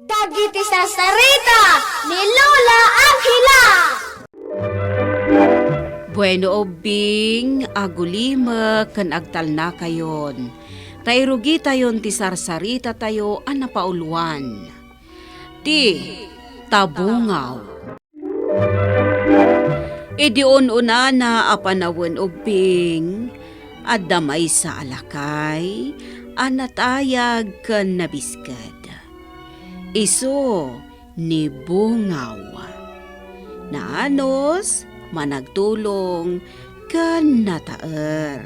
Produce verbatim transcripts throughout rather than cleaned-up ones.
Dagiti sarsarita ni Lola Angela. Bueno, ubbing, agulimek ken agtalnakayon, ta irugitayon ti sarsaritatayo a napauluan, ti Tabungaw. Idi un-unana a panawen, ubbing, adda maysa a lakay a natayag ken nabisked. Isu ni Bungaw. Naanus, managtulong, ken nataer.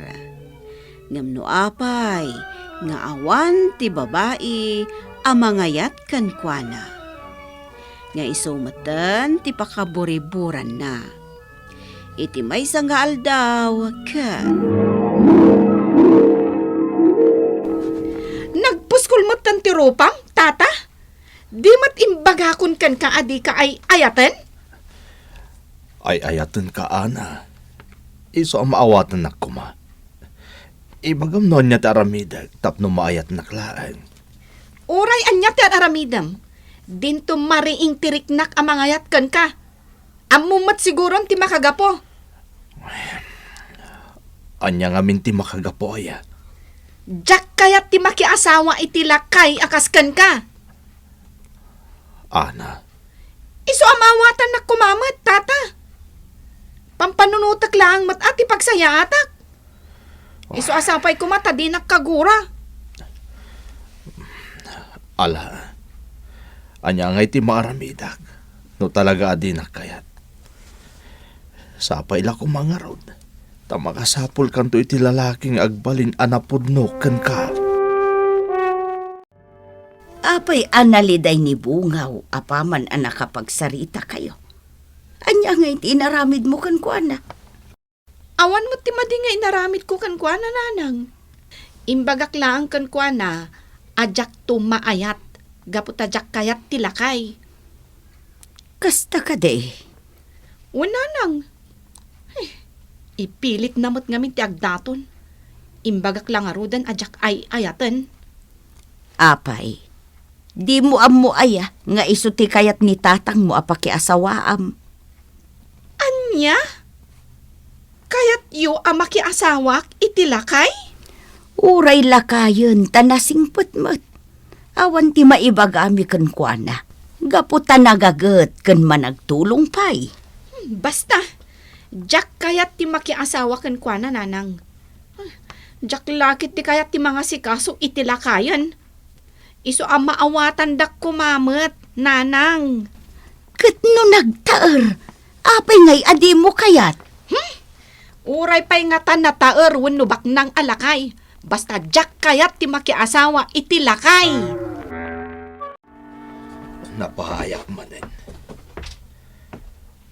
Ngem no apay nga awan ti babai a mangayat kenkuana, nga isu metten ti pakaburiburanna. Iti maysa nga aldaw, ket nagpuskol metten ti rupam, tata? Di met imbagakon kenka a dika ay-ayaten? Ay-ayatenka, Ana. Isu a maawatannak koma. Ibagam no ania ti aramidek tapno maayatnak laeng. Uray ania ti ar-aramidem, dinto mariing ti riknak a mangayat kenka. Ammom met siguron ti makagapu. Ania ngamin ti makagapu, aya? Diak kayat ti makiasawa iti lakay a kas kenka. Ana. Isu a maawatannak koma met, tata. Pampanunotek laeng met a ti pagsayaatak. Isu a sapay koma ta dinak kagura. Ala, ania ngay ti maaramidak no talaga a dinak kayat? Sapay la koma ngarud, ta makasapulkanto iti lalaki nga agbalin a napudno kenka. Apay a naliday ni Bungaw apaman a nakapagsarita kayo? Ania ngay ti inaramidmo kenkuana? Awan met ti madi nga inaramidko kenkuana, nanang. Imbagak laeng kenkuana a diakto maayat gapu ta diak kayat ti lakay. Kasta kadi? Wen, nanang. Eh, ipilitna met ngamin ti agdaton. Imbagak la ngaruden a diak ay-ayaten. Apay, dimo ammo aya nga isu ti kayat ni tatangmo a pakiasawaam? Ania? Kayatyo a makiasawak iti lakay? Uray lakayen ta nasingpet met. Awan ti maibagami kenkuana, gapu ta nagaget ken managtulong pay. Hmm, basta, diak kayat ti makiasawa kenkuana, nanang. Diak la ket ti kayat ti mangasikaso iti lakayen. Isu a maawatandak koma met, nanang. Ket no nagtaer, apay ngay a dimo kayat? Hmm? Uray pay ngata nataer wenno baknang a lakay, basta diak kayat ti makiasawa iti lakay. Napahayak manen.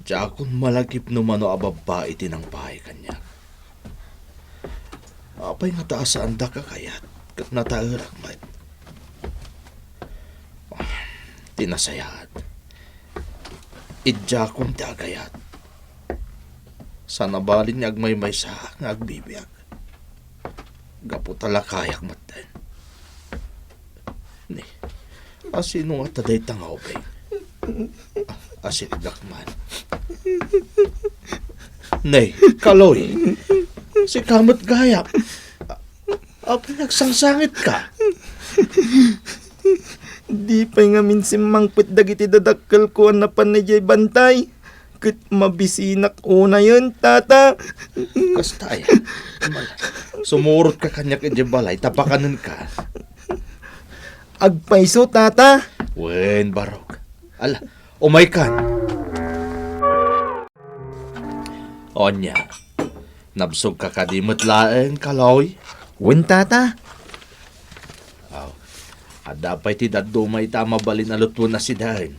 Diakon malagip no mano a babbai ti nangpaay kaniak. Apay ngata a saandak a kayat ket nataerak met? Ti nasayaat, idiakon ti agayat. Saan a balin nga agmaymaysaak nga agbibiag. Gapu ta lakayak metten. Ni, asino ngata dayta nga ubing? Asirigak man. Ni, Kaloy, sika met gayam. Apay nagsangsangitka? Di pay ngamin simmangpet dagiti dadakkelko a napan idiay bantay. Ket mabisinak unayen, tata. Kasta aya. Mal-, sumurotka kaniak idiay balay, ta pakanenka. Agpayso, tata. Wen, barok. Ala, umaykan. Ania, nabsogka kadi met laeng, Kaloy? Wen, tata. Aw, adda pay ti dadduma ita a mabalin a lutuen a sidaen.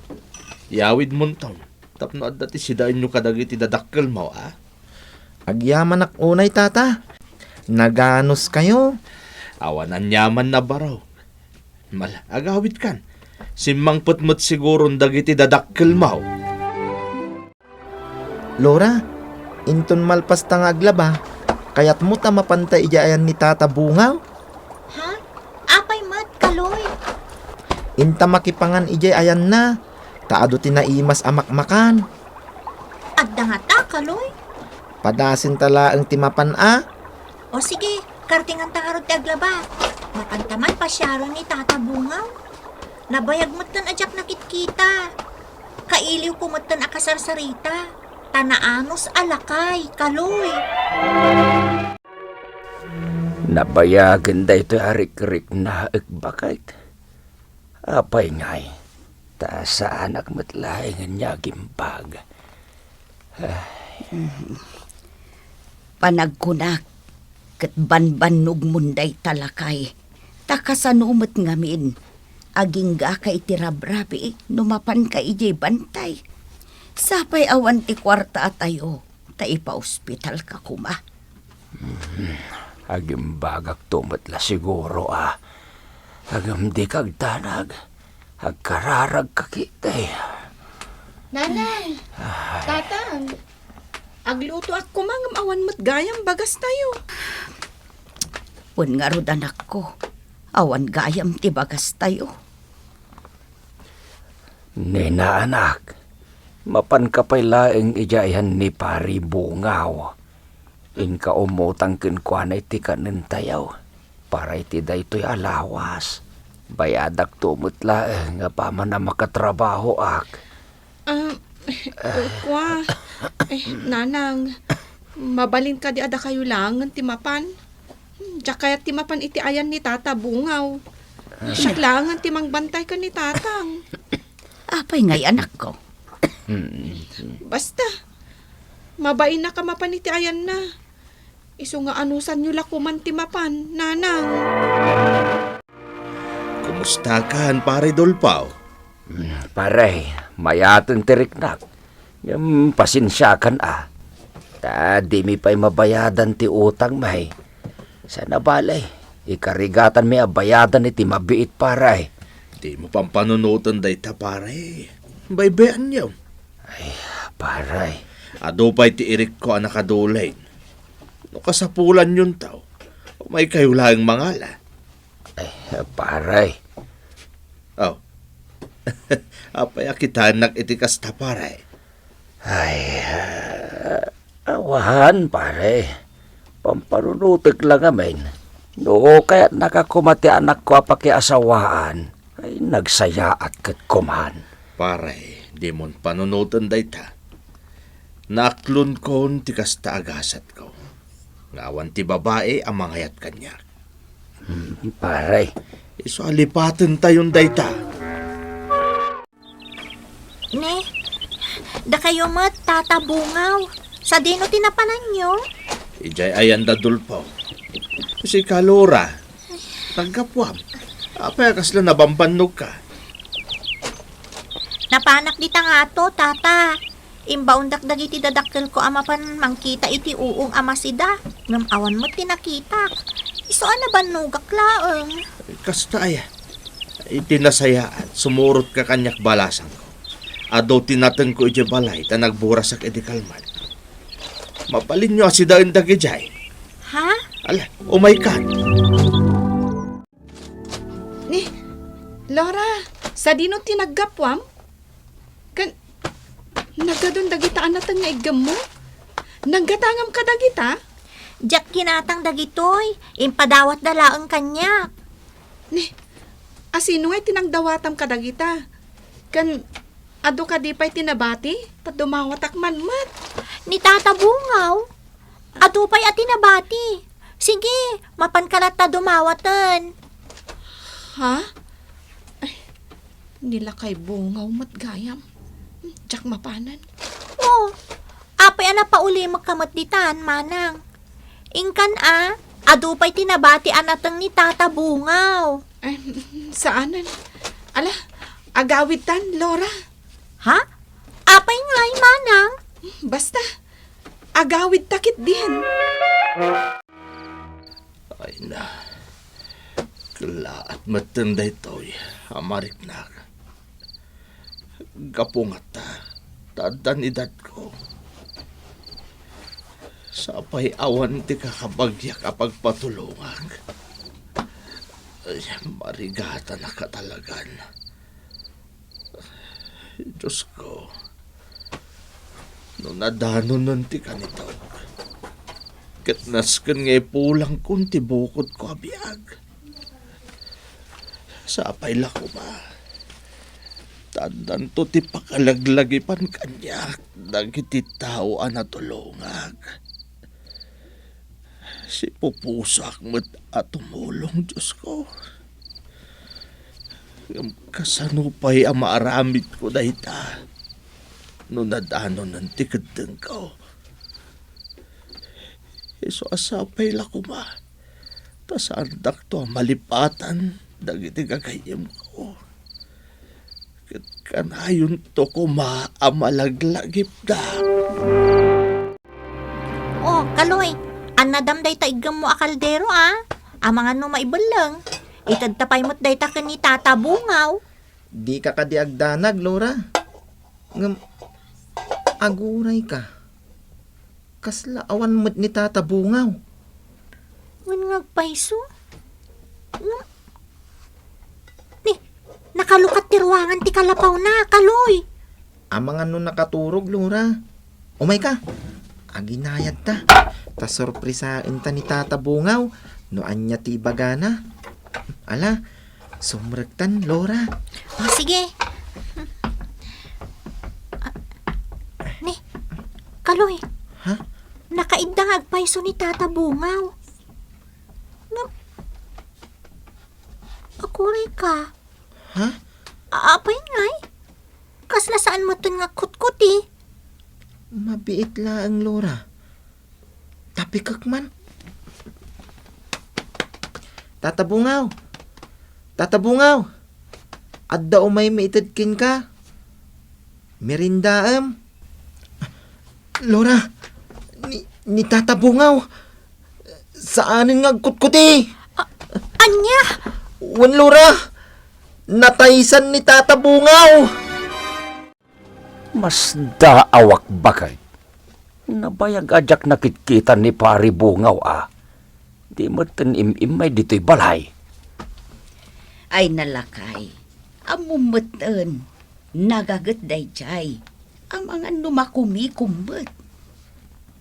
Iyawidmonton. Tapno adda ti sidaenyo kadagiti dadakkelmo, a? Agyamanak unay, tata. Naganuskayo. Awan aniamanna, barok. Mal-, agawidkan. Simmangpet met siguron dagiti dadakkelmo. Lora, inton malpasta nga aglaba, kayatmo ta mapanta idiay ayan ni Tata Bungaw? Ha? Apay met, Kaloy? Inta makipangan idiay ayanna, ta adu ti naimas a makmakan. Adda ngata, Kaloy? Padasenta laeng ti mapan a. O sige, kartinganta ngarud ti aglaba. Mapanta man pasiaren ni Tata Bungaw. Nabayag metten a diak nakitkita. Kailiwko metten a kasarsarita. Ta naanus a lakay, Kaloy. Nabayagen daytoy a rikriknaek, baket. Apay ngay, ta saanak met laengen nga agimbag. Panagkunak, ket banbannogmon dayta lakay, ta kasano met ngamin, aginggaka iti rabrabi no mapanka idiay bantay. Sapay awan ti kuarta a tayo, ta ipaospitalka koma. Hmm, agimbagakto met la siguro a. Ngem dika agdanag. Agkararagka ketdi. Nanang, Ay. Tatang, aglutoak koma ngem awan met gayam bagastayo. Wen ngarud, anakko, awan gayam ti bagastayo. Nena, anak, mapanka pay laeng idiay ayan ni Pari Bungaw. Inka umutang kenkuana iti kanentayo para iti daytoy a lawas. Bayadakto met laeng apaman a makatrabahoak. Ah, kua, eh, Nanang, mabalin kadi a dakayo laengen ti mapan? Diak kayat ti mapan iti ayan ni Tata Bungaw. Siak laengen ti mangbantay ken ni Tatang. Apay ngay, anakko? Basta, mabainak a mapan iti ayanna. Isu nga anusanyo la koman ti mapan, Nanang. Kumustakan, Pare Dolpao? Hmm, pare, mayaten ti riknak. Ngem pasensiakan a. Ta dimi pay mabayadan ti utangmi. Sana bale, ikarigatanmi a bayadan iti mabiit, pare. Dimo pampanunoten dayta, pare. Baybay-anyo. Ay, pare. Adu pay ti irikko a nakadulin. No kasapulanyon taw, umaykayo laeng mangala. Ay, pare. Oh. Apay a kitaennak iti kasta, pare? Ay, ah, awan, pare. Pampanunotek la ngamin. No kayatnaka koma ti anakko a pakiasawaan, ay nagsayaat ket koman. Pare, dimon panunoten dayta. Naaklonkon ti kasta a gasatko. Nga awan ti babai a mangayat kaniak. Hmm, pare. Isu a lipatentayon dayta. Ne, dakayo met, Tata Bungaw. Sadino ti napananyo? Idiay ayan da Dolpao. Sika, Lora. Naggapuam. Apay a kasla nabambannogka? Napanak dita ngato, Tata. Imbaondak dagiti dadakkelko a mapan mangkita iti uong a masida, ngem awan met ti nakitak. Isu a nabannogak laeng. Kasta aya. Iti nasayaat, sumurotka kaniak balasangko. Adu ti natengko idiay balay ta nagburasak idi kalman. Mabalinyo a sidaen dagidiay. Ha? Ala, umaykan. Ni, Lora, sadino ti naggapuam? Kan, nagadun dagita a nateng nga iggemmo? Nanggatangam kadagita? Diak kinatang dagitoy, impadawatda laeng kaniak. Ni, asino ngay ti nangdawatam kadagita? Kan, adu kadi pay ti nabati? Ta dumawatak man met. Ni Tata Bungaw, adu pay a ti nabati. Sige, mapanka latta dumawaten. Ha? Ay, ni lakay Bungaw met gayam. Diak mapanen. Oh, apay a napaulimekka met ditan, manang. Inkan a, adu pay ti nabati a nateng ni Tata Bungaw. Ay, saanen. Ala, agawidtan, Lora. Ha? Apay ngay, manang? Basta, agawidta ketdin. Ay na, kellaat metten daytoy a mariknak. Gapu ngata, ta addan edadko. Sapay awan ti kakabagiak a pagpatulongak. Ay, marigatanak a talagan. Diosko, no nadanonen ti kanitok, ket nasken nga ipulangkon ti bukodko a biag. Sapay la koma ta addanto ti pakalaglagipan kaniak dagiti tao a natulongak. Sipupusoak met a tumulong, Diosko. Ngem kasano pay a maaramidko dayta no nadanonen ti keddengko? Isu a sapay la koma ta saandakto a malipatan dagiti gagayyemko. Ket kanayonto koma a malaglagipda. Oh, Kaloy, annadam dayta iggemmo a kaldero, a. Amangan no maibelleng. Itedta pay met dayta ken ni Tata Bungaw. Dika kadi agdanag, Lora. Ngem, agurayka. Kasla awan met ni Tata Bungaw. Wen nga agpayso? Ngem, ni, nakalukat ti ruangan ti kalapawna, Kaloy. Amangan no nakaturog, Lora. Umayka. Aginayadta. Ta sorpresaenta ni Tata Bungaw no ania ti ibagana. Ala, sumrektan, Lora. O, sige. Ah, ni, Kaloy. Ha? Nakaidda nga agpayso ni Tata Bungaw. Ngem, agurayka. Ha? A-, apay ngay? Kasla saan metten nga kutkuti? Mabiit laeng, Lora. Tapikek man. Tata Bungaw! Tata Bungaw! Adda umaymi ited kenka. Merindaem. Lora, ni, ni Tata Bungaw. Saanen nga agkutkuti. A-, ania? Wen, Lora, nataysan ni Tata Bungaw. Masdaawak, baket. Nabayag a diak nakitkita ni Pari Bungaw a. Di metten im-immay ditoy balay. Ay, nalakay. Ammom metten. Nagaget daydiay. Amangan no makumikom met.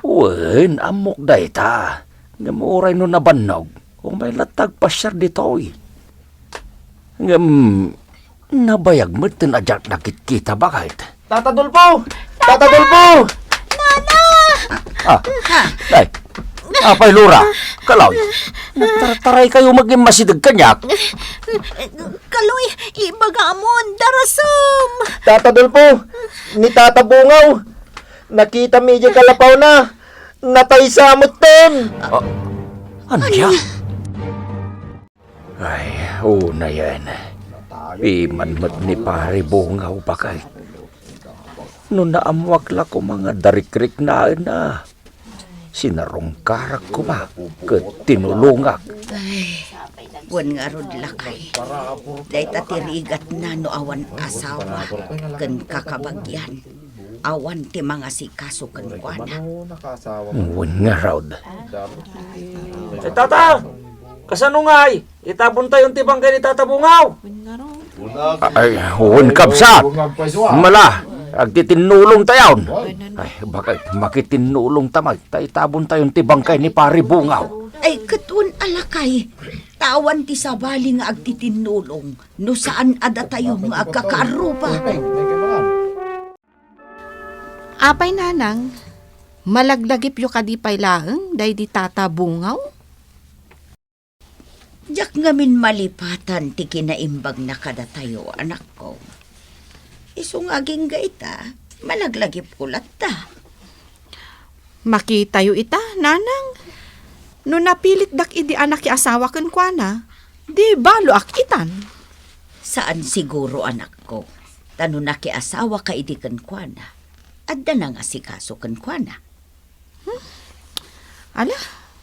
Wen, ammok dayta. Ngem uray no nabannog, umay latta agpasiar ditoy. Ngem, nabayag metten a diak nakitkita, baket. Tata Dolpo! Tata Dolpo! Nana! Ah, Ha? Day. Apay, Lora, Kaloy. Nagtartaray kayo maging masideg kaniak. Kaloy, ibagamon, darasem. Tata Dolpo, ni Tata Bungaw. Nakita mi idiay kalapawna. Nataysa metten. Ah, ania? Ay, unayen. Piman met ni Pari Bungaw, baket. No naammoak la koma nga darikriknaenna. Sinarungkarak koma ket tinulongak. Ay, wen ngarud, lakay. Dayta ti rigatna no awan asawa ken kakabagian. Awan ti mangasikaso kenkuana. Wen ngarud. Eh, tata! Kasano ngay? Itabontayon ti bangkay ni Tata Bungaw. Ay, wen, kabsat. Mala, agtitinnulongtayon. Ay, baket, makitinnulongta met ta itabontayon ti bangkay ni Pari Bungaw. Ay, ket wen a, lakay, ta awan ti sabali nga agtitinnulong no saan a datayo nga agkakaarruba. Apay, nanang, malaglagipyo kadi pay laeng daydi Tata Bungaw? Diak ngamin malipatan ti kinaimbagna kadatayo, anakko. Isu nga agingga ita, malaglagipko latta. Makitayo ita, nanang. No napilitdak idi a nakiasawa kenkuana, di baloak itan. Saan siguro, anakko, ta no nakiasawaka idi kenkuana, adda nangasikaso kenkuana. Hmm? Ala,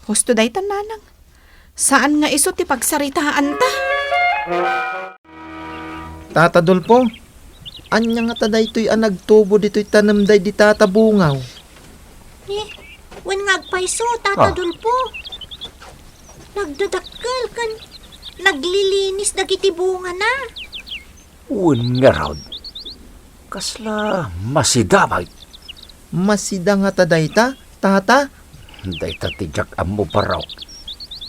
husto daytan, nanang. Saan nga isu ti pagsaritaanta? Tata Dolpo, ania ngata daytoy a nagtubo ditoy tanem daydi Tata Bungaw? Ni, wen nga agpayso, Tata Ah. Dolpo. Nagdadakkel ken naglilinis dagiti bungana. Wen ngarud, Kasla masida pay? Masida ngata dayta, tata? Dayta ti diak ammo, barok.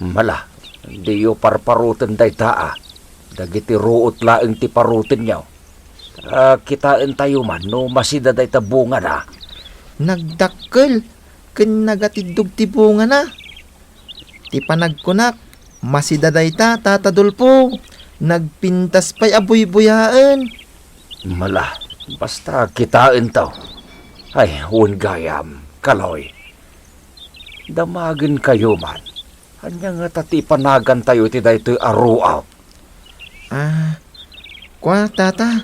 Mala, diyo parparoten dayta a. Dagiti ruot laeng ti parotenyo. Ah, kitaentayo man no masida dayta bungana. Nagdakkel ken nagatiddog ti bungana. Ti panagkunak, masida dayta, Tata Dolfo. Nagpintas pay a buybuyaen. Mala, basta kitaentayo. Ay, wen gayam, Kaloy. Damagenkayo man. Ania ngata ti ipanagantayo iti daytoy a ruot? Ah, kua, tata.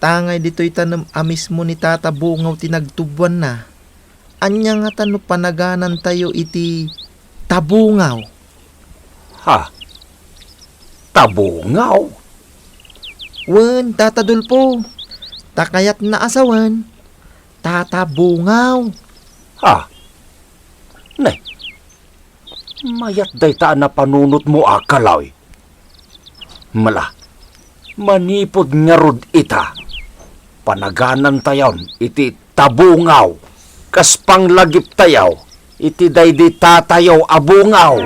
Tangay ditoy tanem a mismo ni Tata Bungaw ti nagtuboanna. Ania ngata no panaganantayo iti tabungaw? Ha? Tabungaw? Wen, Tata Dolfo. Ta kayatna a sawen, Tata Bungaw. Ha? Ne, mayat dayta a napanunotmo a, Kaloy. Mala, manipud ngarud ita, panaganantayon iti tabungaw, kas panglagiptayo iti daydi tatayo a bungaw.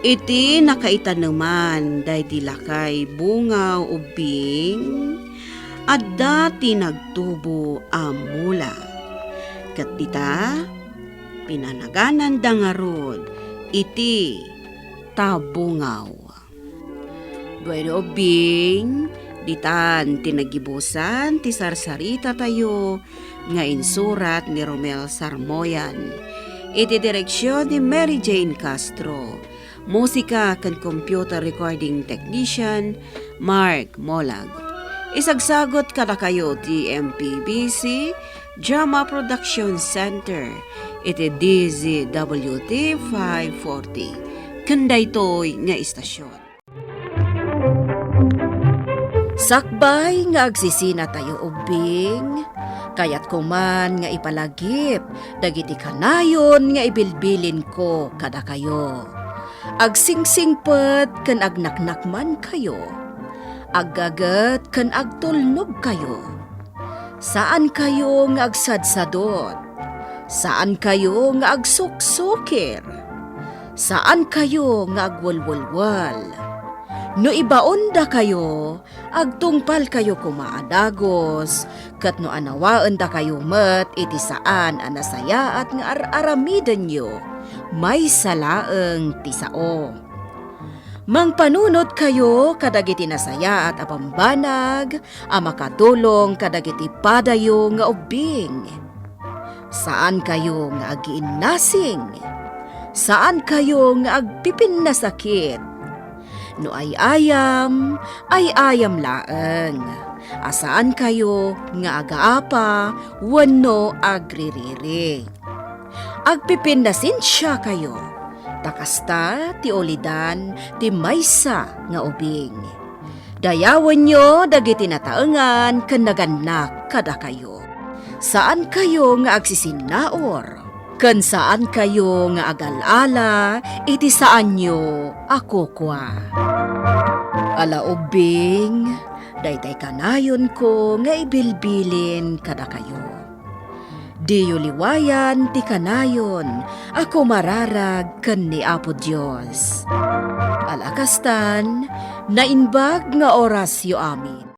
Iti nakaitaneman daydi lakay bungaw ubbing, adda ti nagtubo a mula. Ket dita, pinanagananda ngarud iti tabungaw. Bueno, ubbing, ditan ti nagibusan ti sarsaritatayo nga insurat ni Romel Sarmoyan. Iti direksion ni Mary Jane Castro. Musika ken computer recording technician, Mark Molag. Isagsagot kadakayo ti M P B C Drama Production Center iti D Z W T five forty. Ken daytoy nga istasyon. Sakbay nga agsisinatayo ubbing, kayatko man nga ipalagip dagiti kanayon nga ibilbilinko kadakayo. Agsingsingpet ken agnaknakmankayo. Aggaget ken agtulnogkayo. Saankayo nga agsadsadot. Saankayo nga agsuksukir. Saankayo nga agwelwelwel. No ibaondakayo, agtungpalkayo koma a dagus, ket no anawaendakayo met iti saan a nasayaat nga ar-aramidenyo, maysa laeng ti sao. Mangpanunotkayo kadagiti nasayaat a bambanag a makatulong kadagiti padayo nga ubbing. Saankayo nga agiinnasing. Saankayo nga agpipinnasakit. No ay-ayam, ay-ayam laeng. A saankayo nga agaapa wenno agririri. Agpipinnasensiakayo, ta kasta ti ulidan ti maysa nga ubing. Dayawenyo dagiti nataengan ken nagannak kadakayo. Saankayo nga agsisinnaur, ken saankayo nga agal-ala iti saanyo a kukua. Ala ubbing, daytay kanayonko nga ibilbilin kadakayo. Diyo liwayan ti kanayon a kumararag ken ni Apo Dios. Ala kastan, naimbag nga orasyo amin.